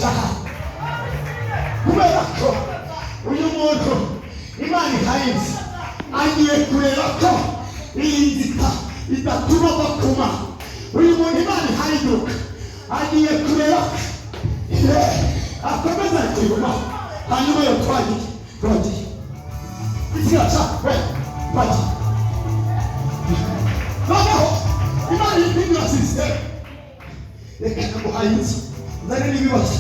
Igaca, kubera ko uyu muntu Imana ihaye inzu agiye kureba ko iyi nzu idatuma bakuma. Uyu muntu Imana ihaye iduka agiye kureba ko akomeza kuyibona. Hanyuma yo twagiye, twagiye ikigaca we, twagiye. Noneho Imana ihindura système: reka naguhaye inzu, nzane n'ibibazo.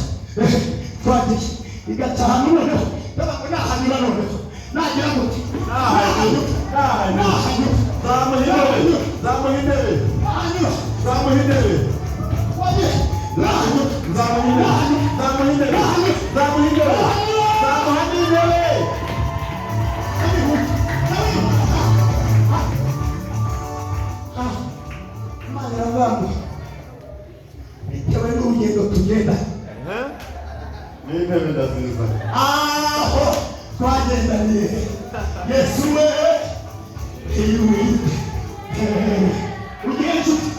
Twagiye. Igaca ahantu, noneho ndavuga ngo nahanyura, noneho nagira gute? Nahanyura, nahanyura. Zamuha intebe, zamuha intebe. Nahanyura. Zamuha intebe. Twagiye, nahanyura. Zamuha intebe, zamuha intebe, zamuha intebe, zamuha n'intebe. Ndabihuta, ndabihuta. Imana iravuga ngo bitewe n'urugendo tugenda, N'intebe ndazizana. Aho twagendaniye Yesu we, iyuwite ugiye inshuti,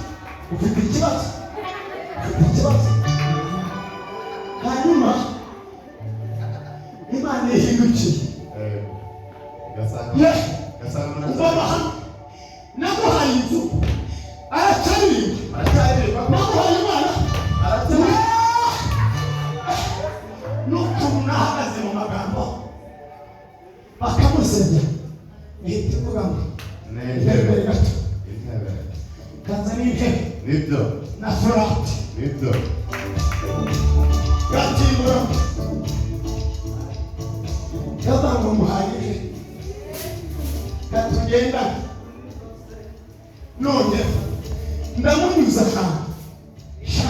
ufite ikibazo, ufite ikibazo. Hanyuma Imana ihindukiye. Gasanga Ye. Gasanga. Umva amahano: naguhaye inzu, aracaririmba. Aracyaririmba. Naguhaye umwana. Aracyaririmba. N'ukuntu nahagaze mu magambo bakamusebya, ihita ivuga ngo N'intebe. intebe gato. Intebe. Kaza n'intebe. Nibyo. Na furati. Nibyo. Gatimbura kavuga ngo muhaye katugendane. None ndamunyuza ahantu sha,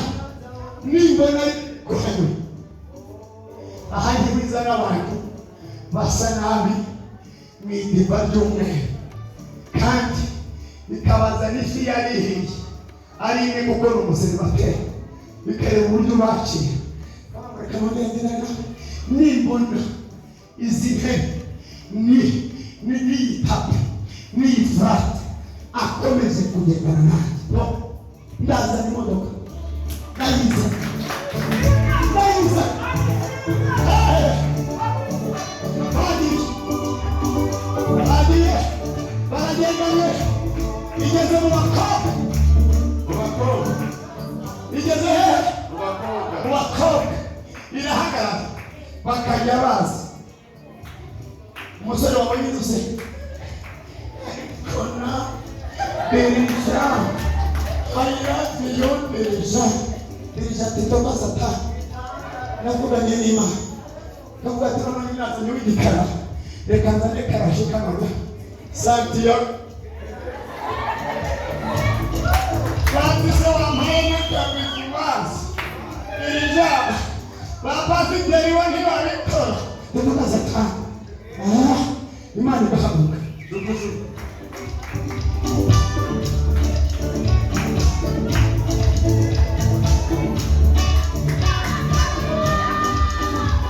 nimbona ari kuhanyura aha ntiwiza n'abantu basa nabi mu idiba ry'umweru, kandi bikabaza n'ifi yarihiye ari imwe, gukora umuseribateri, bikareba uburyo bakira. Reka nongere nawe, nimbona izi ntebe ni n'iyi tapi n'iyi furati akomeje kugendana nanjye, no ndazana imodoka, ndayizana, ndayizana. Bagiye, bagiye, baragendanye, igeze mu bakobwa. Mu bakobwa. Igeze hehe? Mu bakobwa. Mu bakobwa irahagarara, bakajya baza. Umusore wabonye inzu se kona derija, I love you derija. Derija ati: "Toka satani, navuganye n'Imana." Kavuga ati: "None nazanye w'igikara, reka nzane karashe kanoga Santiago." Kandi se wampaye n'akabizi mazi derija, bapasiteri bo ntibabikora. Toka satani. Ah, Imana igahaguruka. Jugujugu.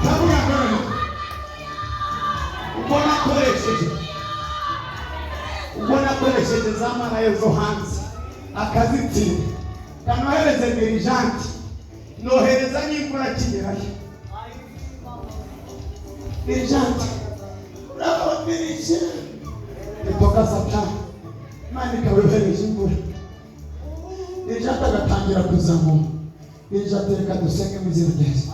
Ndavuga ngo ubwo nakoresheje za mana zo hanze akazitsinda, kanohereze dirijanti, nohereza n'imvura kigerayo. Dirijanti, uraho dirije? Itoka satani. Imana ikaba yohereje imvura, dirijanti agatangira kuzamuka. Dirijante: "Reka dusenge mu izina rya Yesu."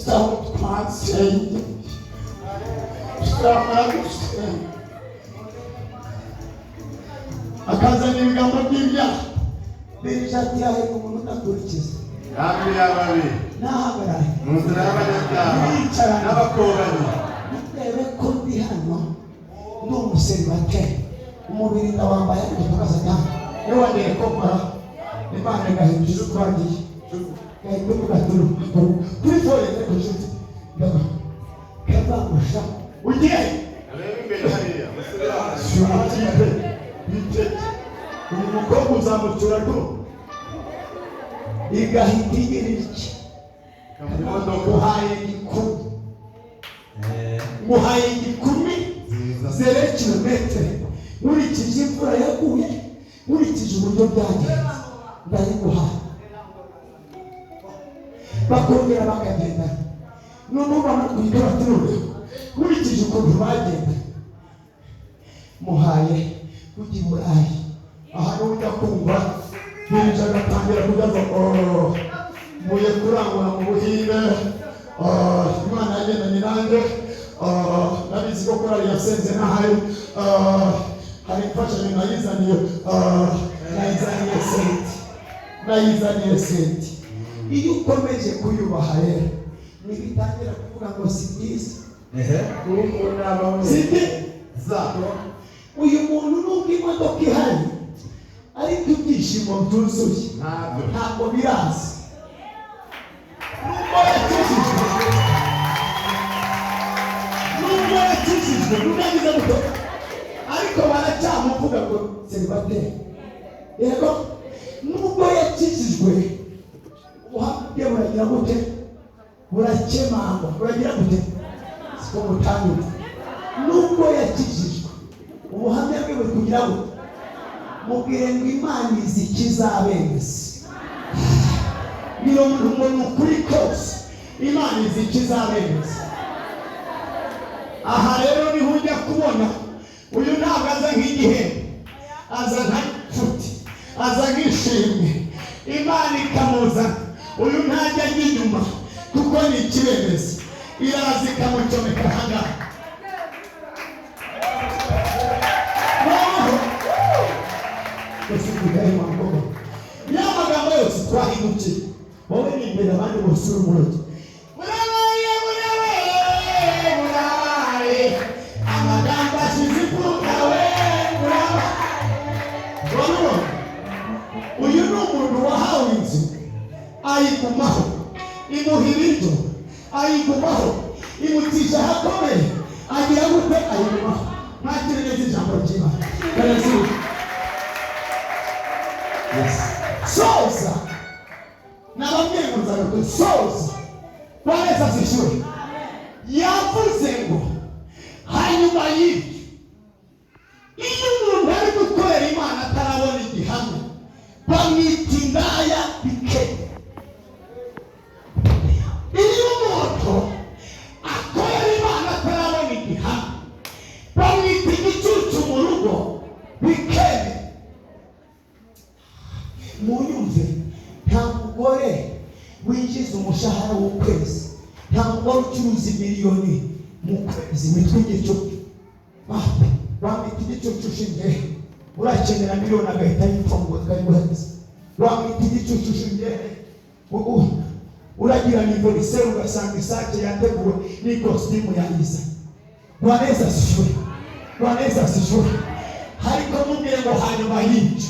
Aho twasenge, twamara gusenga, akazana ibigambo by'ibyaha. Dirijante yaheka umuntu udakurikiza. Hafi y'ababi. Nahagarare. Mu nzira y'abanyabyaha. Yicarana. N'abakobanyi. Ndebe ko ndi hano ndi umuseribateri, umubiri ndawambaye, ariko toka satani niwongere ko nkora. Imana igahindura uko wagiye, gahita uvuga turu kuri toilette ku nshuti kavangusha ugiye. Reba imbere hariya musubire aho. Sura bitege, uyu mukobwa uzamutura rwo igahita igira iki? Imodoka. Nguhaye igikumi, nguhaye igikumi. Nziza. Zero kilometero, nkurikije imvura yaguye, nkurikije uburyo byagenze, ndayiguhaye. Bakongera bakagenda, noneho bamukubita bati: "Noneho nkurikije ukuntu bagenda, muhaye kujya i Burayi." Aha niho ujya kumva bica agatangira kuvuga ngo: "Oh, mvuye kurangura mu Buhinde. Oh, Imana yagendanye nanjye. Oh, nabizi ko korali yasenze n'ahari. Oh, hari imfashanyo nayizaniye. Oh, nayizaniye senti, nayizaniye senti." Iyo ukomeje kuyubaha rero, ntibitangira kuvuga ngo si byiza. Si byiza. Uyu muntu, nubwo imodoka ihari, ariko ibyishimo byuzuye Ntabyo. ntabwo biraza. Nubwo yakijijwe, nubwo yakijijwe, nubwo yagize gute, ariko baracyamuvuga ngo célibataire. Yego, nubwo yakijijwe, ubuhamya bwe buragira gute? Burakemangwa. Buragira gute? Siko mutanyuka. Nubwo yakijijwe, ubuhamya bwe buri kugira gute? Mubwire ngo Imana izi ikizabemeza. Niyo ngo ni ukuri kose, Imana izi ikizabemeza. Aha rero niho ujya kubona uyu ntabwo aza nk'igihembo, aza nka nshuti, aza nk'ishimwe Imana ikamuzana. Uyu ntajya ajya inyuma kuko ni ikibemeza. Iraza ikamucomeka ahangaha. Noneho ese kugahe ya magambo yose twahindukiye, wowe ni imbere, abandi bose uri umurogi. Murabaye, murabaye, murabaye, amagambo ashize imfuruka we, murabaye. Urabibona, uyu ni umuntu wahawe inzu ayigumaho, imuha ibiryo ayigumaho, imutisha ahakomeye, agira gute? Ayigumaho. Mwakire neza ijambo ry'Imana. Barazuba. Soza, nababwiye ngo nzagaruka. Soza. Bwana Yesu asifiwe. Yavuze ngo hanyuma y'ibyo, iyo umuntu ari gukorera Imana atarabona igihamya, bamwita indaya bike. Iyo umuntu akorera Imana atarabona igihamya, bamwita igicucu mu rugo, bikeme. Munyumve, nta mugore winjiza umushahara w'ukwezi, nta mugore ucuruza miliyoni mu kwezi witwa igicucu. Bamwita igicucu ushingiye urakenera miliyoni agahita yipfunguza akayiguhereza? Wamwita igicucu ushingiye uragira anniversaire ugasanga isake yateguwe n'ikositimu yayiza? Bwana Yesu asifiwe. Bwana Yesu asifiwe. Ariko mubwire ngo hanyuma y'ibyo,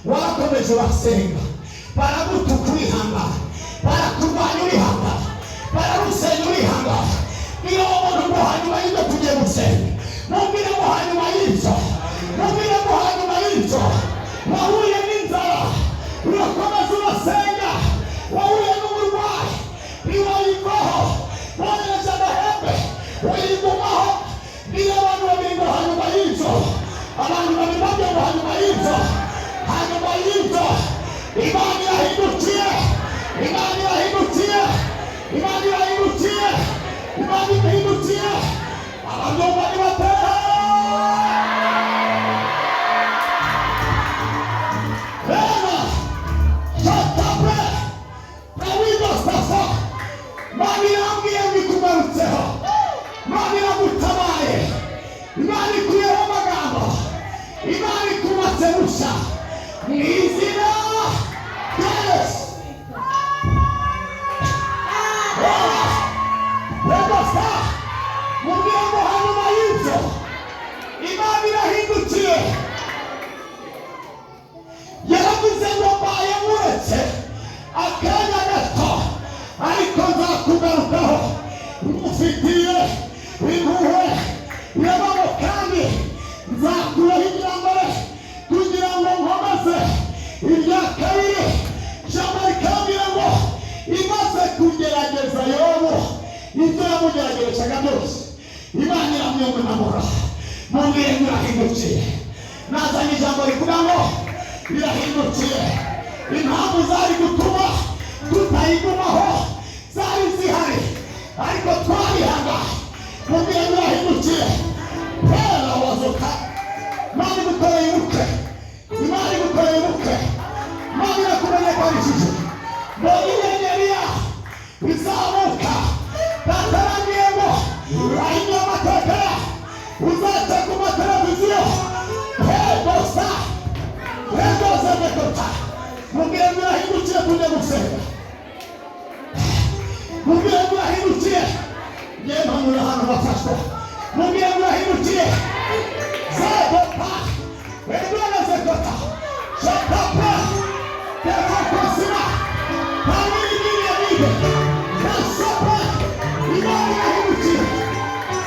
warakomeje urasenga, baragutuka urihangana, barakurwanya urihangana, bararusenya urihangana. Niyo umuntu ngo hanyuma y'ibyo tugiye gusenga. Mubwire ngo hanyuma y'ibyo, mubwire ngo hanyuma y'ibyo, wahuye n'inzara urakomeza urasenga, wahuye n'uburwayi ntiwayivaho, wohereje amahembe uyigumaho. Niyo abantu babiri ngo hanyuma y'ibyo, abantu babiri babyo ngo hanyuma y'ibyo, hanyuma y'ibyo Imana irahindukiye, Imana irahindukiye, Imana irahindukiye, Imana irahindukiye. Ababyumva nibatera rema shatabre nawibasafa. Imana irambwiye ngo ikugarutseho, Imana iragutabaye, Imana ikuyeho amagambo, Imana ikubatse bushya mu izina rya Yesu. Rebasa, mubwire ngo hanyuma y'ibyo Imana irahindukiye. Yaravuze ngo mbaye nkuretse akanya gato, ariko nzakugarukaho ngufitiye impuhwe y'amaboko, kandi nzakuraho ibya mbere kugira ngo nkomeze ibya kabiri. Ijambo rikambwira ngo imaze kugerageza Yobu, ibyo yamugeragereshaga byose, Imana iramwunamura. Mubwire ngo irahindukiye. Nazanye ijambo rivuga ngo birahindukiye. Impamvu zari gutuma tutayigumaho. Kujya gusenga mubwire ngo urahindukiye. Ngewe mpanura ahantu bafashwa. Mubwire ngo urahindukiye. Zegopa edwana zegota shapapa tekokosima pawirigiriya bibe kasapa. Imana irahindukiye,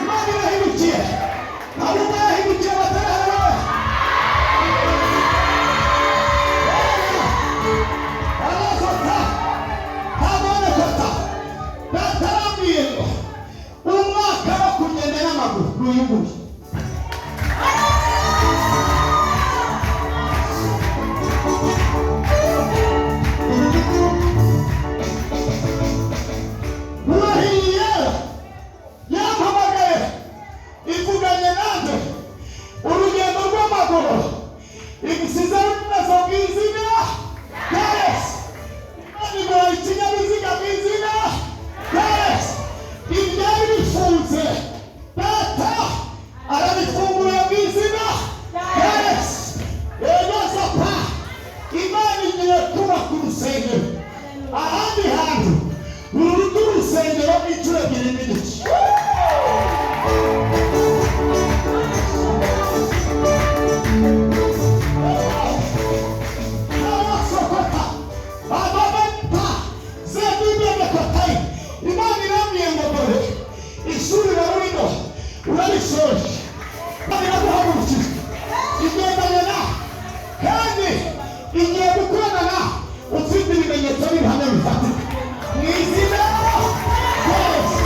Imana irahindukiye. Ahubwo yahindukiye batarahawe arazota ntabonekota. Batarambwiye ngo umwaka wo kugenda n'amaguru ni uyu nguyu. Urahiye, yampamagaye ivuganye nanjye urugendo rw'amaguru ibisize rumaze mu izina rya Yesu. Imana iguha ikinyabiziga mu izina rya Yesu. Ibyari bifunze data arabifungura mu izina rya Yesu. Yosapa, Imana igiye kubaka urusengero ahandi hantu ruruta urusengero inshuro ebyiri n'igice. Abasokota, ababata, zebibebekotay. Imana irambwiye ngo dore ishuri warurimo urarishoje. Imana iraguhagurukije, igendanye nawe kandi igiye gukorana nawe ufite ibimenyetso n'ibihamya bifatika mu izina rya Yesu.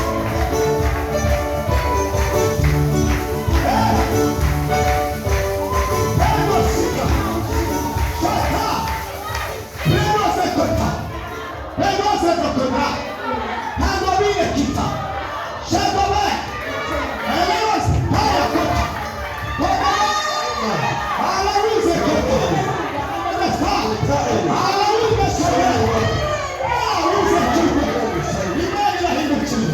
Pedro, Shata, Pedro Sekota, Pedro Sekota, Tangobine Kita, Shadobe, Eleos, Payakota, Alawize Kota, Alawize Kota, Alawize Kota, Imana irahindukiye.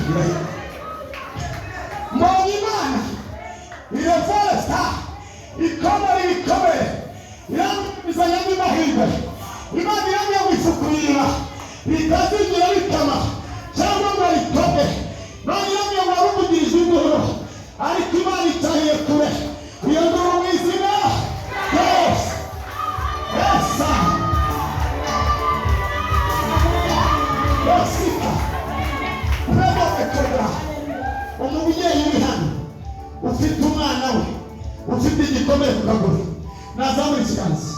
Mbonye Imana ireforesta ikomere ibikomere irambizanya n'amahirwe. Imana irambwira ngo ifukurira ritazigera rikama cyangwa ngo ritobe. Imana irambwira ngo waruvugirije induru ariko Imana itahiye kure iyo nduru mu izina rya Yesu. Esa Osika Prebo Ekobra. Umubyeyi uri hano ufite umwana we ufite igikomere ku kaguru nazamura ikiganza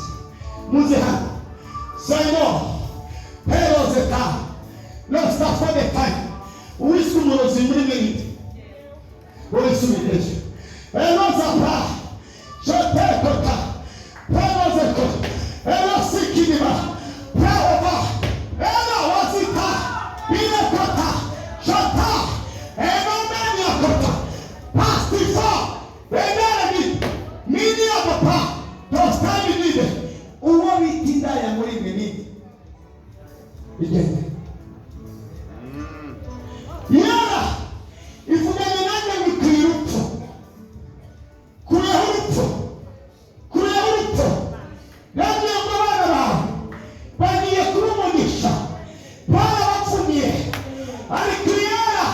muze hano. Simon perozeta lostafodetayi uwiswe umurozi muri merite urisubireyo elozapa shotekota perozeko elosikiniba prehova ela wasita binekota shota enomeniakota pastifo enaremi miniabopa tostanidide uwo bita indaya muri miniti igende yera ivuganye nanjye ngo ikwiye urupfu kureho urupfu kureho urupfu. Yambwiye ngo abana bawe bagiye kuba umugisha. Barabapfumiye ariko yera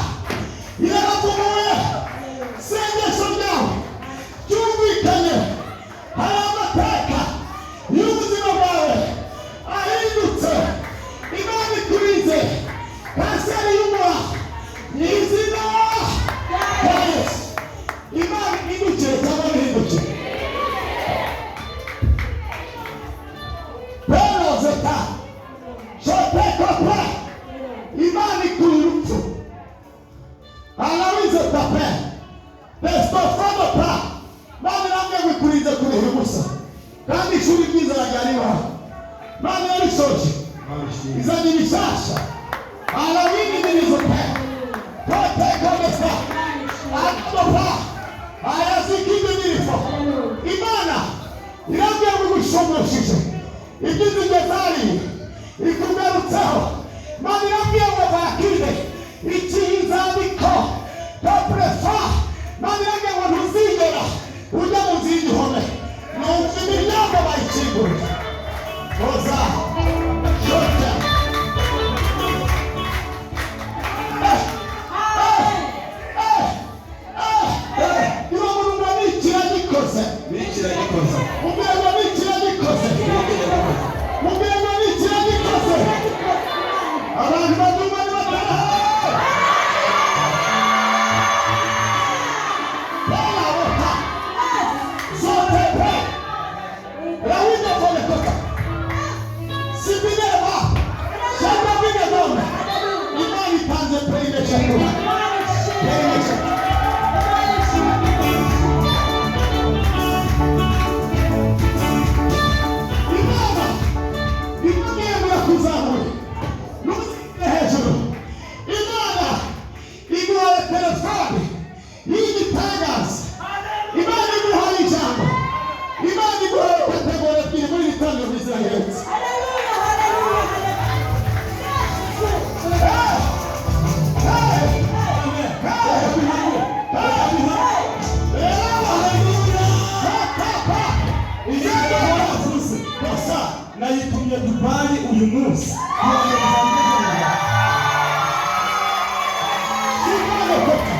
irabapfumuye. Isengesho ryawe ryumvikanye. Hari amateka y'ubuzima bwawe ahindutse. Imana ikurize kanseri y'umura mu izina rya Yesu. Imana ihindukire cyangwa ntihindukire. Perozeta shotekope. Imana ikuye urupfu alawize tape testofodopa. Imana irambwiye ngo ikurize kuriha ubusa kandi ishuri ryiza rajyana iwawe. Imana yarisoje izanye ibishasha alawinimirizo pe totekomesa adopa ayazikidimirizo. Imana irambwiye ngo igushumbishije ibyizinge zariye ikugarutseho. Imana irambwiye ngo bakire ikizandiko toprefa. Imana irambwiye ngo ntuzigera ujya mu nzu y'igihome. Numva imiryango bayikinguriye oza shota. Perime eshatu, perime eshatu. Imana imwemera kuzamura ntuzigere hejuru. Imana iguhaye telefone y'igitangaza. Imana iguhaye ijambo. Imana iguhaye catégorie ebyiri muri iri teraniro mu izina rya Yesu. Hey! Hey! Hey! Hey! Hallelujah! Pa, pa, pa! Yavuze gusa nayitumye Dubai uyu munsi. Imana koko.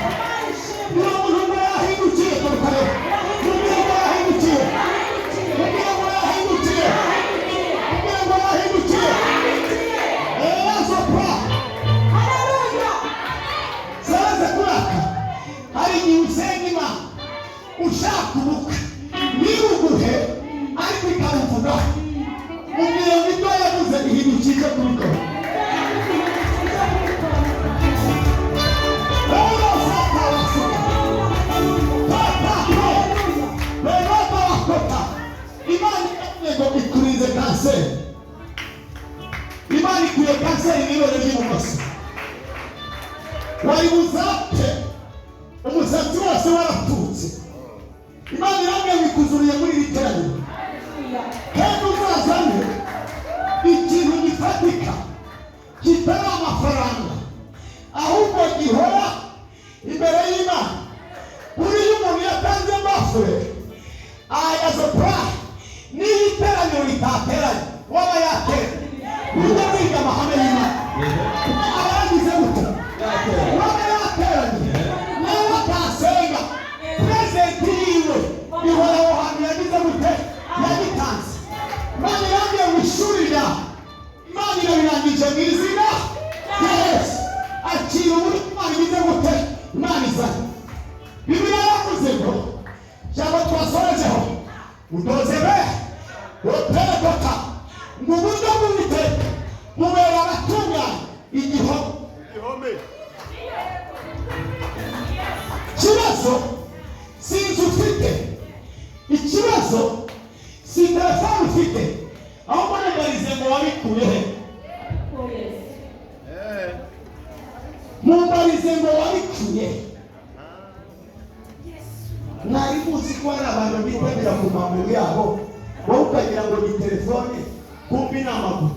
Uwo muntu ngo yahindukiye, turukareba. Mubwire ngo yahindukiye. Mubwire ngo yahindukiye. Mubwire ngo yahindukiye. Erazo pa. Saza kuraka. Hari igihe usenga Imana ushaka ubukwe ntibuguhe, ariko ikabuvugaho. Mubwire ngo ibyo yavuze ihindukike kubikora. Rero satawasuka. Pa pa pa. Rero bakota. Imana iravuze ngo ikurize kanseri. Imana ikwiye kanseri n'ibere ry'ibumoso. Wari buzate umusatsi wose warapfutse. Imana irambwira ngo ikuzuriye muri iri teraniro. Kandi uzazane ikintu gifatika kitari amafaranga, ahubwo gihora imbere y'Imana. Buriya umuntu yatanze bafure ayazopra, niyo iteraniro ritateranye waba yateranye, ujya wiga amahame y'Imana, abagize gute waba yateranye nawe atasenga, presence yiwe ihora aho hantu yagize gute, yagitanze. Imana irambwiye ngo ishuri ryawe Imana irabirangije mu izina rya Yesu. Akira uburyo Imana igize gute, Imana izanye. Bibiliya yavuze ngo, ijambo twasorejeho, udozebe oterekota, ngo uburyo bw'Uwiteka bubera abatunganye igihome. Ikibazo si inzu ufite, ikibazo si telefone ufite, ahubwo nibarize ngo wabikuye he? Mumbarize ngo wabikuye he? Mwari muzi ko hari abantu bitabira ku maguru yabo, wowe ukagira ngo ni telefone, kumbi ni amaguru.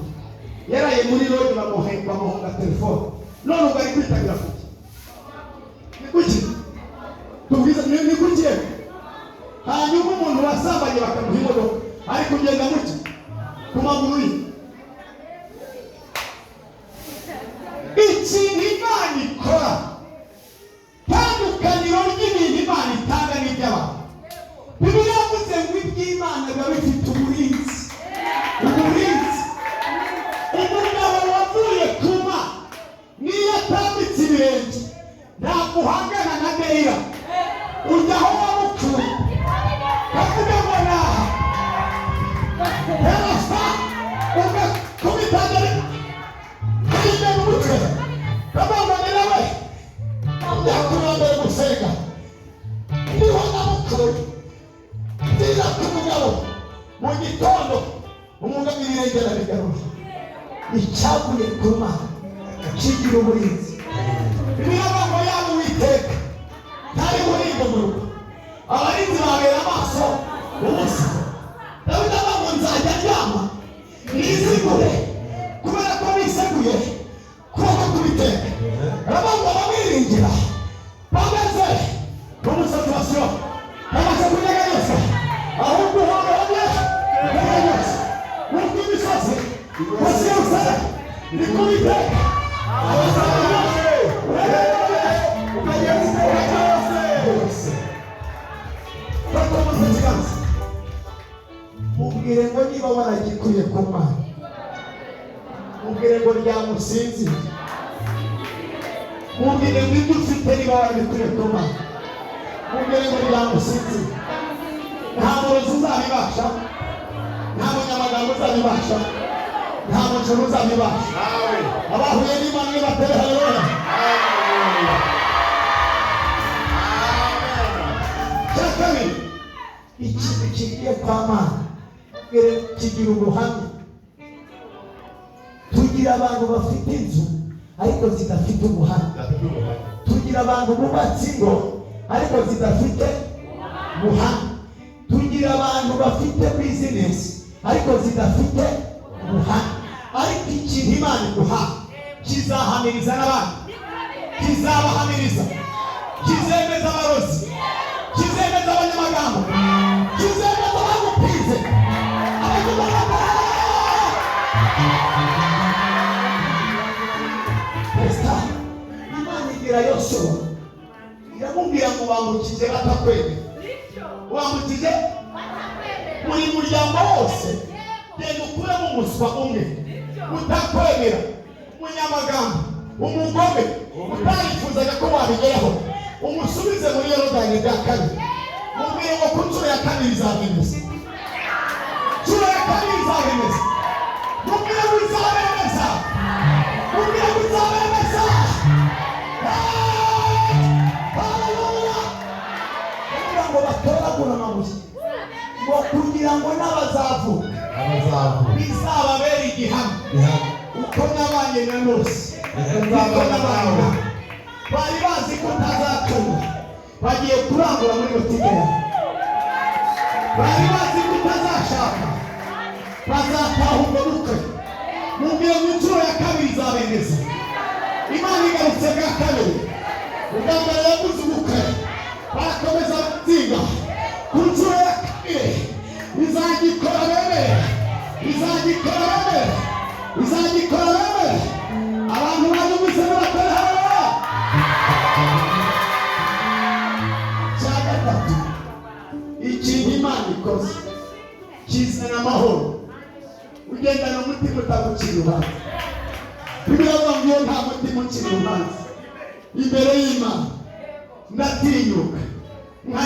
Yaraye muri road, bamuhonga telefone, none ubwo ari kwitabira kuki? Ni kuki tubwiza ni kuki? Hanyuma umuntu wasambanye bakamuha imodoka, ari kugenda muki? Ku maguru ye. Ikintu Imana ikora, tandukaniro ry'ibintu Imana itanga n'iby'abantu, Bibiliya yavuze ngo iby'Imana biba bifite uburinzi, uburinzi. Umugabo wavuye kuma, niyo atambitse ibirenge, ntabwo uhangana na Deyira, ujya aho wamukuye, kavuga ngo naha herasa, ugakubita dore mu mutwe, kavuga ngo ni nawe njya gusenga, niho namukuye. Byiza ku mugabo mu gitondo, umugabo ibirenge arabigarura. Icyavuye ku Mana kigira uburinzi. Bibiliya ngo yaba Uwiteka ntari burinda mu rugo, abarinzi babera amaso ubusa. Dawidi avuga ngo nzajya ndyama nizigure, kubera ko niseguye kuboko k'Uwiteka. Aravuga ngo abamwiringira bameze nk'umusozi wa Siyoni, bamaze kunyeganyezwa, ahubwo uhoraho nyeganyezwa nk'uko imisozi hose Yerusalemu ni ku Uwiteka. Byose. Fata ikiganza, mubwire ngo niba waragikuye ku Mana, mubwire ngo ryamusinzire. Mubwire ngo ibyo ufite niba warabikuye ku Mana, mubwire ngo ryamusinzire. Nta murozi uzabibasha, nta munyamagambo uzabibasha. Nta mujuru uzabibasha. Nawe. Abahuye n'Imana nibatere haleluya. Hallelujah. Amen. Cya kabiri, ikintu kigiye kwa Mana kigira ubuhamya. Tugira abantu bafite inzu ariko zidafite ubuhamya. Dafite ubuhamya. Tugira abantu bubatse ingo ariko zidafite ubuhamya. Tugira abantu bafite bizinesi ariko zidafite ubuhamya. Ariko ikintu Imana iguha kizahamiriza n'abandi, kizabahamiriza, kizemeza abarozi, kizemeza abanyamagambo, kizemeza abagupize, abanyamagambo. Perezida, Imana igira Yosuwa, iramubwira ngo wambukije batakwemera, wambukije buri muryango wose, genda ukuremo umuswa umwe utakwemera, umunyamagambo, umugome utarifuzaga ko wabigeraho, umusubize muri Yorodani bwa kabiri. Mubwire ngo ku nshuro ya kabiri izabemeza, nshuro ya kabiri izabemeza. Mubwire ngo izabemeza, mubwire ngo izabemeza. Haleluya! Kugira ngo batoragure amabuye, ngo kugira ngo n'abazavuka Abazavuka. bizababera igihamya. Gihamya. Uko nabanye na Mose, Niko niko nzabana nabanye nawe. nawe. Bari bazi ko utazatunga, bagiye kurangura muri butike yawe. Bari bazi ko utazashaka, bazataha ubwo bukwe. Mubwire ngo inshuro ya kabiri izabemeza. Imana igarutse bwa kabiri. Ubwa mbere yaguze ubukwe, barakomeza batsinda. Ku nshuro ya kabiri izagikora bemere, izagikora bemere, izagikora bemere. Abantu banyumvise nibatere haleluya. Cya gatatu, ikintu Imana ikoze kizana amahoro. Ugendana umutima utagucira urubanza. Bibiliya ivuga ngo iyo nta mutima ucira urubanza imbere y'Imana, ndatinyuka nka